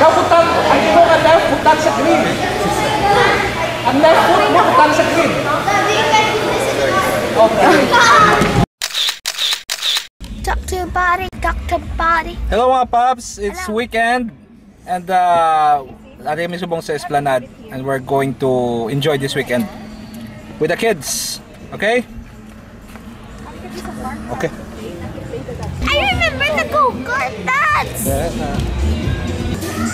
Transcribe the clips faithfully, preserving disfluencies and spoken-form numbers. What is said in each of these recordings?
Ikaw butang, ang imo nga left, butang sa green. Ang left foot mo, butang sa green. Okay. Talk to your body, talk to body. Hello, mga paps. It's Hello. weekend. And uh, ari mi subong sa Esplanade. And we're going to enjoy this weekend with the kids. Okay? Okay. I remember the go-kart dance!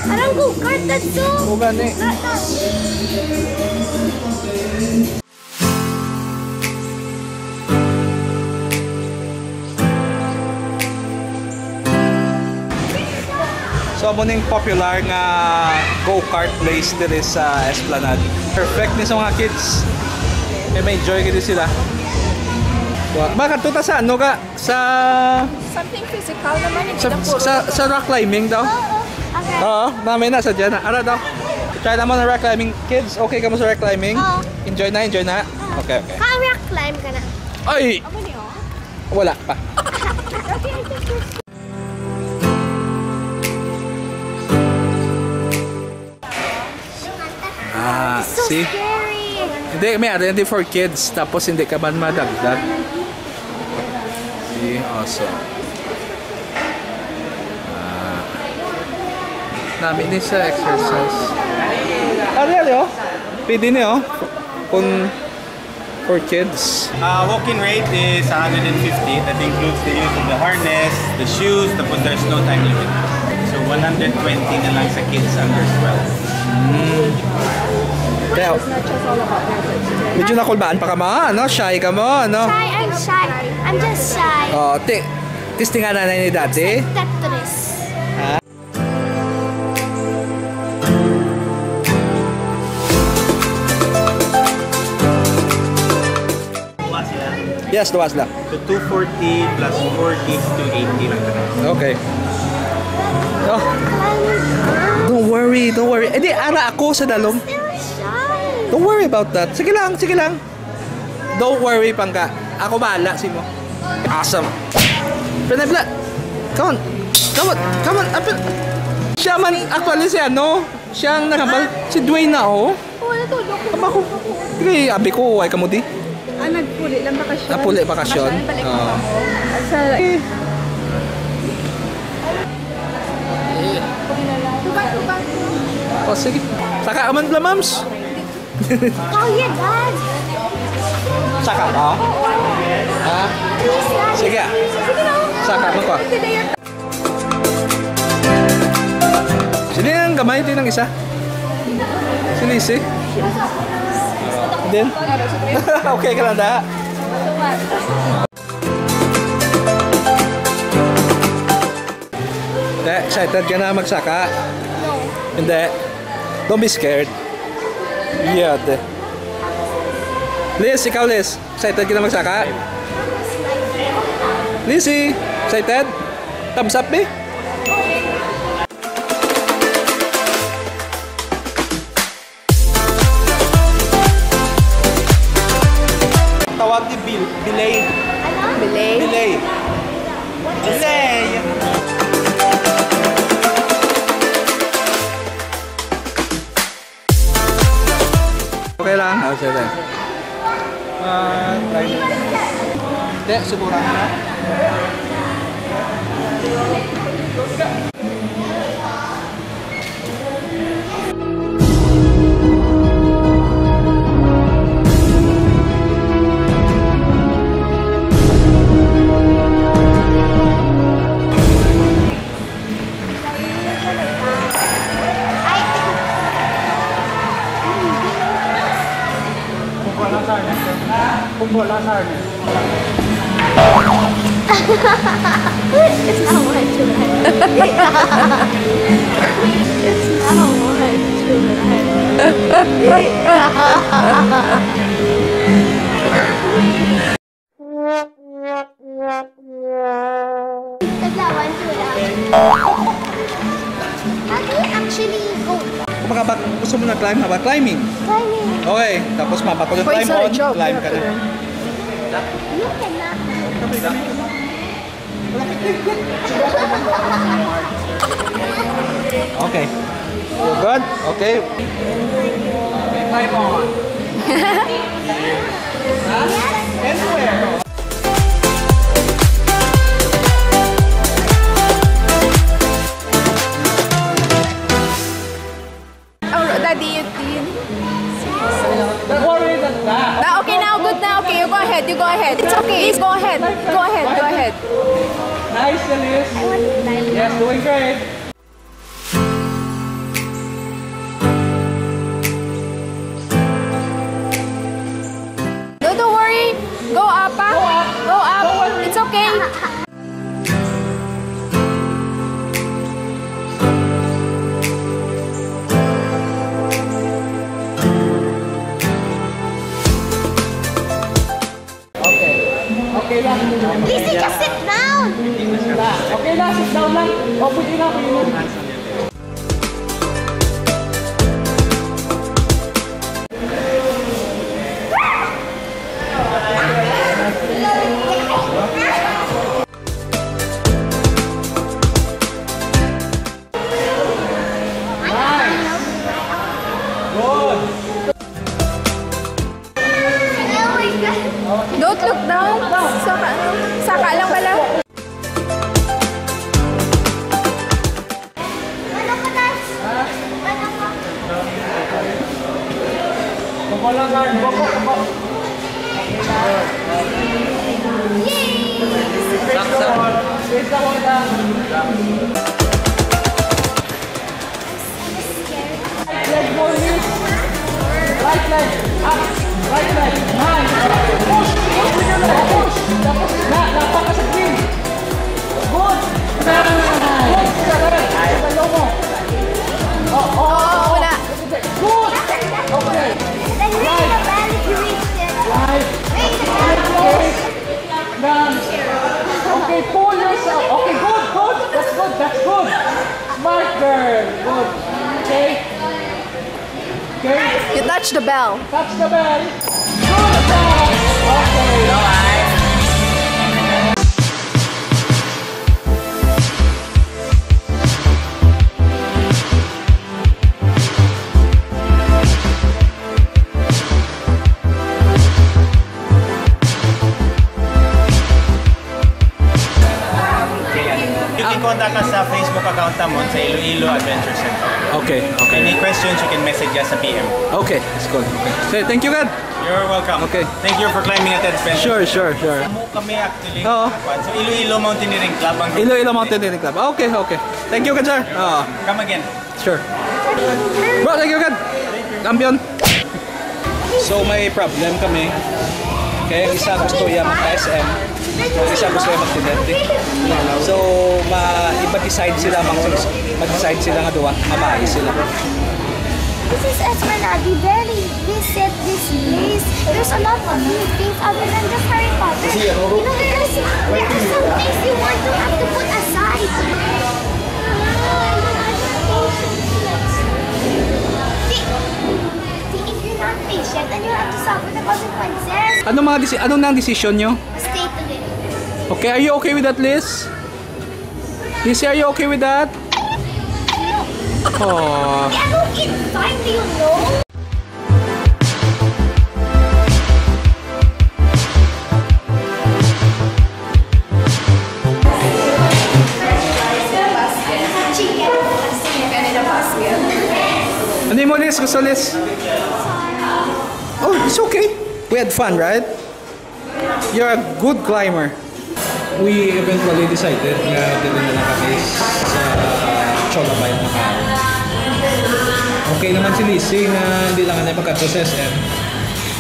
Parang go-kart dance, oh. O, gani. Not that. So, amo ning popular nga go-kart place diri sa Esplanade. Perfect ni sa mga kids. Kay ma-enjoy gid sila. Wa-, makadto ta sa ano ka? Sa Something physical naman yung sa, kita po. sa, sa rock climbing daw? Oo. Okay. Oo, namin na sa dyan. Ara daw. Try naman ang rock climbing. Kids, okay ka mo sa rock climbing? Oo. Enjoy na, enjoy na. Okay, okay. Ka-rock climb ka na. Ay! Amo ni, oh. Wala pa. Ah, It's so see? scary. Hindi, may hindi for kids. Tapos hindi ka man madagdag. See, also. Ah. Nami ni sa exercise. Ari, ari, oh. Pwede ni, oh. Kung for kids. Uh, walk-in rate is one hundred fifty. That includes the use of the harness, the shoes, tapos there's no time limit. So, one hundred twenty na lang sa kids under twelve. Mm. Kaya, medyo nakulbaan pa ka mo, ano? Shy ka mo, ano? Shy, I'm shy. I'm just shy. Oh, ti-, testingan na ni dati. Tetris. Yes, duha sila. So, two forty plus four is two eighty lang. Okay. Oh. Don't worry, don't worry. Eh, di, ara ako sa dalom. Don't worry about that. Sige lang, sige lang. Don't worry, pangga. Ako bahala sa imo. Awesome. Pinabla. Come on. Come on. Come on. Apil. Siya man, actually, si ano, siya ang nakabal. Si Dwayne na, oh. Oo, natulog ko. Aba ko. Sige, abi ko, ay kamo di. Ah, nagpuli lang bakasyon. Ah, puli bakasyon? Bakasyon, balik Oo. ako. Sa Tuba, tuba. Oh, sige. Saka aman bla, mams. Kaya, Dad. Saka, oh. Ha? Please, Dad. Sige, ah. Sige, no. Saka, magpa. Hindi na yan. Sino yung gamay? Ito yung isa? Si Lizzie? Din? Okay ka lang, da? Eh, excited ka na magsaka? No. Hindi. Don't be scared. Yeah, de. Liz, ikaw, Liz. Excited ka na magsaka? Lizzie, excited? Thumbs up, be? Tawag ni Bil-, Bilay. Ano? Bilay. Bilay. Bilay. Okay lang. Oh, sige. Ah, tayo. Hindi, siguro na. Kumbo lang sa akin. It's not my turn. It's not my turn. Tadlawan ko lang. Ate, actually, go. Kung maka-, gusto mo na climb, haba climbing. Climbing. Okay, tapos mapa ko yung Wait, climb sorry, on, joke, climb ka na. joke. You cannot. You're good? Okay. Try mo. Huh? Anywhere. Oh, Daddy, you, you... Don't worry, that's that. Ah, okay now, good now. Okay, you go ahead, you go ahead. It's okay, please go ahead. Go ahead, go ahead. Nice, Elise. Yes, doing great. No, don't worry. Go up, ah. Go up. Go up. Go up. It's okay. Okay. Okay lang. Busy ka, sit down. Okay lang, sit down lang. O, pwede na, pwede na. Nice. Good. Don't look down. Saka, saka lang pala. Boko lang, guard. Boko, boko. Yay! Face the wall. Face the wall, guard. Leg, go, knees. Right leg, up. Right leg, nice. Push, push with your leg, push. Tapos, na, lapa ka sa green. Good. Good, sa left. Sa low mo. Oh, oh, oh, oh. Wala. Good. Okay. Right. Right. Okay. Done. Okay, pull yourself. Okay, good, good. That's good, that's good. Smart girl. Good. Okay. Okay. You touch the bell. Touch the bell. Good job. Okay. You can contact us sa Facebook account namon sa Iloilo Adventure Center. Okay, okay. Any questions, you can message us sa P M. Okay, that's good. Okay. Say, thank you, God. You're welcome. Okay. Thank you for climbing at adventure. Sure, sure, sure. Kamo kami actually. Oo. So, Iloilo Mountaineering Club ang group. Iloilo Mountaineering Club. Okay, okay. Thank you, God, sir. Oo. Come again. Sure. Bro, thank you, God. Champion. So, may problem kami. Kaya ang isa gusto niya magpa-S M, ang isa gusto niya magtinete. So, ma-, iba decide sila, mag-, mag-decide sila nga duwa, mabayi sila. This is Esmeralda. We barely visit this place. There's a lot of new things other than just Harry Potter. You know, there are some, there are some things you want to have to put aside. If you're not patient, then you have to suffer the consequences. Ano mga desi-, ano na ang desisyon nyo? Stay together. Okay, are you okay with that, Liz? Liz, are you okay with that? No. Oh. They are looking fine, do you know? Ano mo, Liz? Gusto, Liz? Oh, it's okay. We had fun, right? You're a good climber. We eventually decided nga dili na lang kami sa Chola Bike makaon. Okay naman si Lizzie nga hindi lang na magkadto sa S M.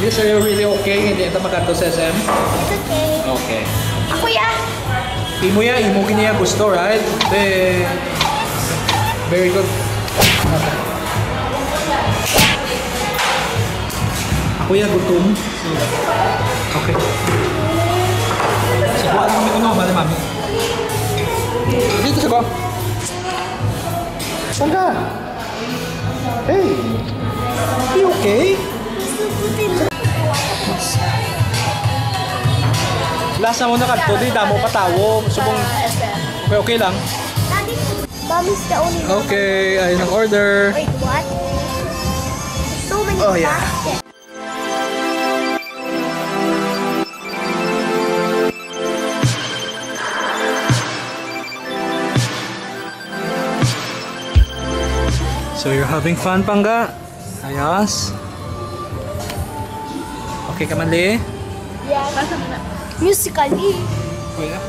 Yes, are you really okay? Hindi ito magkadto sa S M? It's okay. Okay. Ako ya. Imo ya, imo gini ya gusto, right? Then, very good. Ako ya gutom. Okay. Sa kuha lang kami kuno, mali mami. Dito sa ko. Saan ka? Hey! You okay? Lasa mo na kadto, di damo pa tawo. Subong, okay, okay lang. Promise ka only. Okay, ayun ang order. Wait, what? So many Oh, yeah. baskets. So you're having fun, Pangga? Ayos? Okay ka man, Li? Yeah. Musically. Kuya?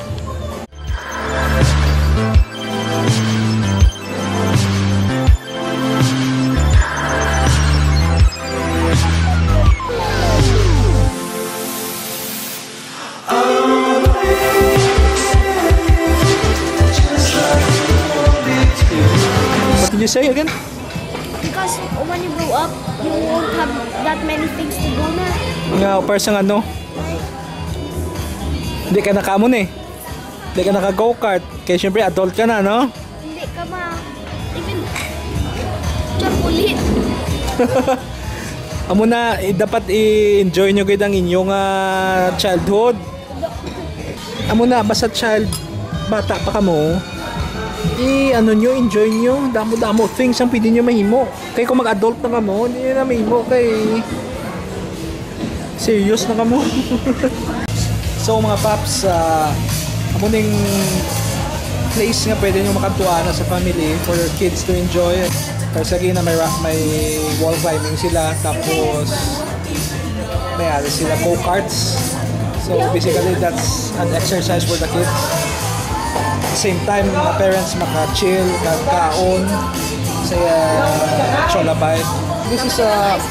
What did you say again? Because when you grow up, you won't have that many things to do na. Nga, o, parang ano? Hindi ka nakaamon eh. Hindi ka naka-go-kart. Kaya syempre, adult ka na, no? Hindi ka ma... Even trampoline. Amo na, eh, dapat i-enjoy nyo gid ang inyong, ah, childhood. Amo na, basta child, bata pa kamo, i-ano nyo, enjoy nyo. Damo-damo things ang pwede nyo mahimo. Kay kung mag-adult na kamo, hindi nyo na mahimo kay serious na kamo. So, mga paps, ah, amo ning place nga pwede nyo makantuan as a family for your kids to enjoy. Kasi lagi na may ra-, may wall climbing sila, tapos may ano sila, go-karts. So, basically, that's an exercise for the kids. Same time, mga parents maka-chill, magkaon sa, uh, Cholabay. This is a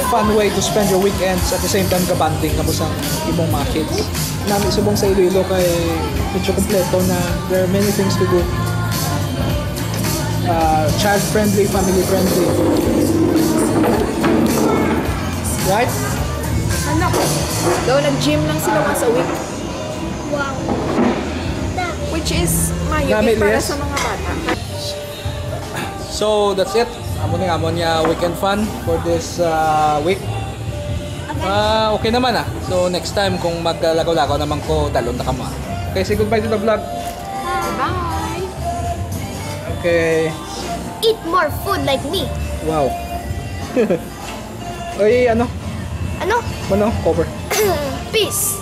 fun way to spend your weekends, at the same time, gabanding kamo sa imong mga kids. Nami subong sa Iloilo kay medyo kompleto na. There are many things to do. Uh, child-friendly, family-friendly. Right? Ano? Daw nag-gym lang sila once a week. Wow. Which is mayo Dami, para yes. Sa mga bata. So that's it. Amo ni amon nga weekend fun for this uh, week. Ah, okay naman ah. So next time kung maglagaw-lagaw naman ko, dalon na kamo. Okay, say goodbye to the vlog. Bye! Okay. Eat more food like me. Wow. Oy, ano? Ano? Ano? Cover. Peace.